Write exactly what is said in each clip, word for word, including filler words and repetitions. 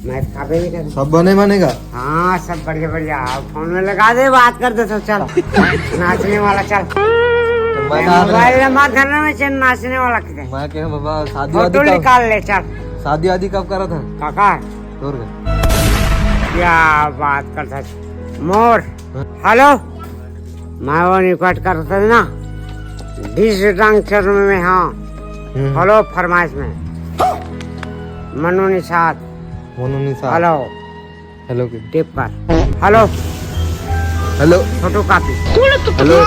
मैं खाबे नहीं कर। सब बने बने का? हाँ, सब बढ़िया बढ़िया। फोन में लगा दे, बात कर दे तो चल। नाचने वाला चल। मैं मैं कहा था मोबाइल में बात करना, मैं चल नाचने वाला किधर? मैं कह बाबा, शादी वादी फोटो कब? निकाल ले चल। शादी वादी कब करा था? काका। तोर का? क्या बात करता है? मोर। हाँ। हेलो। मैं वो रिकॉर्ड करता था ना, बीस डांग चरण में, हाँ। हम्म। हेलो, फरमाइश में। मनु निषाद। मनु निषाद। हेलो। हेलो के? टेप कर। Hello. Hello. Photo copy. Hello.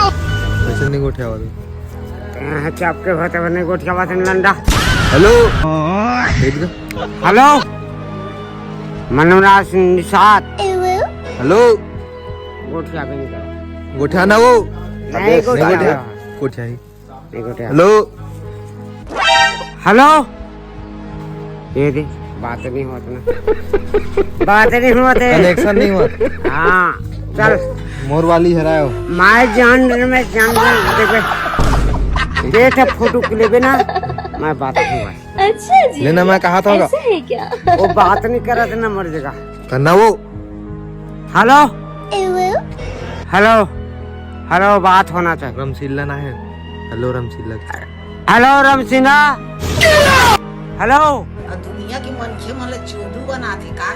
ऐसे नहीं गोठिया वाला। यहाँ चाप के भाते बने गोठिया बात लंडा। हेलो। देख दो। हेलो। मनुराज निषाद। हेलो। गोठिया भी नहीं कर। गोठिया ना वो। नहीं, नहीं गोठिया। गोठिया। गोठिया ही। नहीं गोठिया। हेलो। हेलो। ये दे, बात नहीं होत ना। बात नहीं होत है। कनेक्शन नहीं होत। हाँ, चल। मोर वाली हरायो। मैं जान, मैं जान, देख, देख, फोटो के लेबे ना, मैं बात नहीं होत। अच्छा जी। लेना मैं कहा था होगा। ऐसा है क्या? वो बात नहीं करत ना, मर जाएगा। करना वो। हेलो। हेलो। हेलो, बात होना चाहिए। रमसीला ना है। Hello Ramsila. Hello Ramsila. Hello. दुनिया के मनखे मन ल चोदू बनाथे का?